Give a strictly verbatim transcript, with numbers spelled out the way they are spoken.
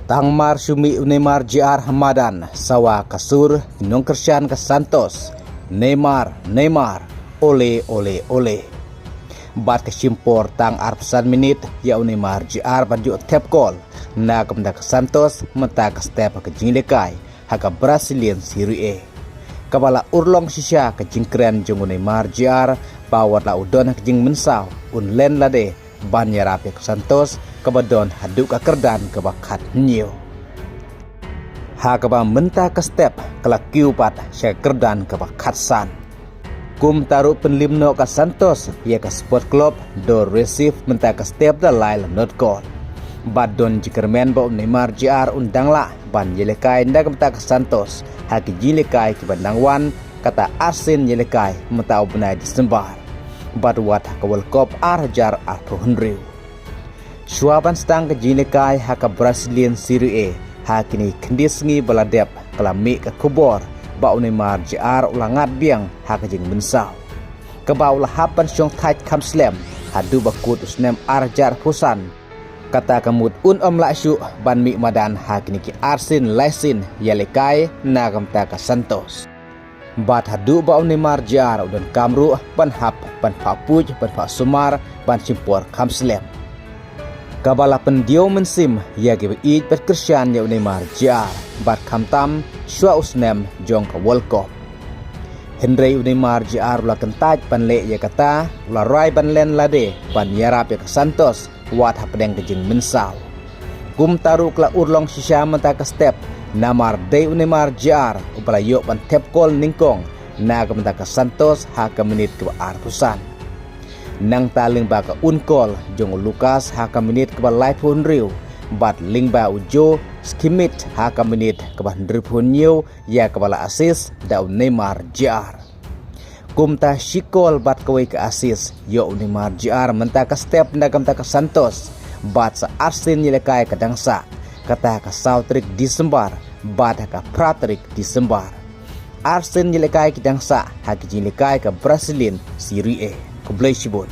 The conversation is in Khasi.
Tang mar shu mih u Neymar Junior ha madan, sawa ka sur ki nongkyrshan ka Santos: "Neymar, Neymar, ole, ole, ole." Bad ka shim por tang arphew san minit ïa u Neymar Junior ban ïoh thep kol na ka bynta ka Santos mynta ka step ha ka jingïalehkai ha ka Brazilian Serie A, kaba la urlong shisha ka jingkren jong u Neymar Junior ba wat la u don ha ka jingmynsaw un len lade ban ïarap ïa ka Santos kaba don haduh ka kyrdan kaba khathynñiew, ha kaba mynta ka step ka la kiew pat sha ka kyrdan kaba khatsan. Kumta ruh pynlip noh ka Santos ïa ka Sport Club do Recife mynta ka step da lai la not kol. Bad don jingkyrmen ba u Neymar Junior un dang lah ban ïalehkai na ka bynta ka Santos ha ki jingïalehkai kiba nang wan, kata arsien ïalehkai mynta u bnai Disembar, bad wat ha ka World Cup ar hajar arphew hynriew. Shuwa ban sdang ka jingïalehkai ha ka Brazilian Serie A ha kine khyndiat sngi ba la dep, ka la mih ka khubor ba u Neymar Junior u la ngat biang ha ka jingmynsaw, kaba u la hap ban shong thait kham slem haduh ba kut u snem ar hajar arphew san. Kata ka mut un ym lah shuh ban mih madan ha kine ki arsien laisien ïalehkai na ka bynta ka Santos. Bad haduh ba u Neymar Junior u donkam ruh ban hap ban phah puj, ban phah sumar, ban shim por kham slem, kaba la pyndiaw mynsiem ïa kiba ïeit bad kyrshan ïa u Neymar Junior, bad khamtam shuwa u snem jong ka World Cup. Hynrei u Neymar Junior u la kyntait ban leh ïa kata, u la rai ban len lade ban ïarap ïa ka Santos wat hapdeng ka jingmynsaw. Kumta ruh ka la urlong shisha mynta ka step, namar dei u Neymar Junior uba la ïoh ban thep kol nyngkong na ka bynta ka Santos ha ka minit kaba arphew san. Nangta lyngba ka un kol jong u Lucas ha ka minit kaba laiphew hynriew, bad lyngba u Joe Schmidt ha ka minit kaba hynriewphew hynñiew, ïa kaba la assist da u Neymar Junior. Kumta shi kol bad kawei ka assist ïoh u Neymar Junior mynta ka step na ka bynta ka Santos, bad sa arsien ïalehkai ka dang sah, kata ha ka saw tarik Disembar bad ha ka phra tarik Disembar. Arsien ïalehkai ki dang sah ha ki jingïalehkai ka Brazilian Serie A. Khublei shibun.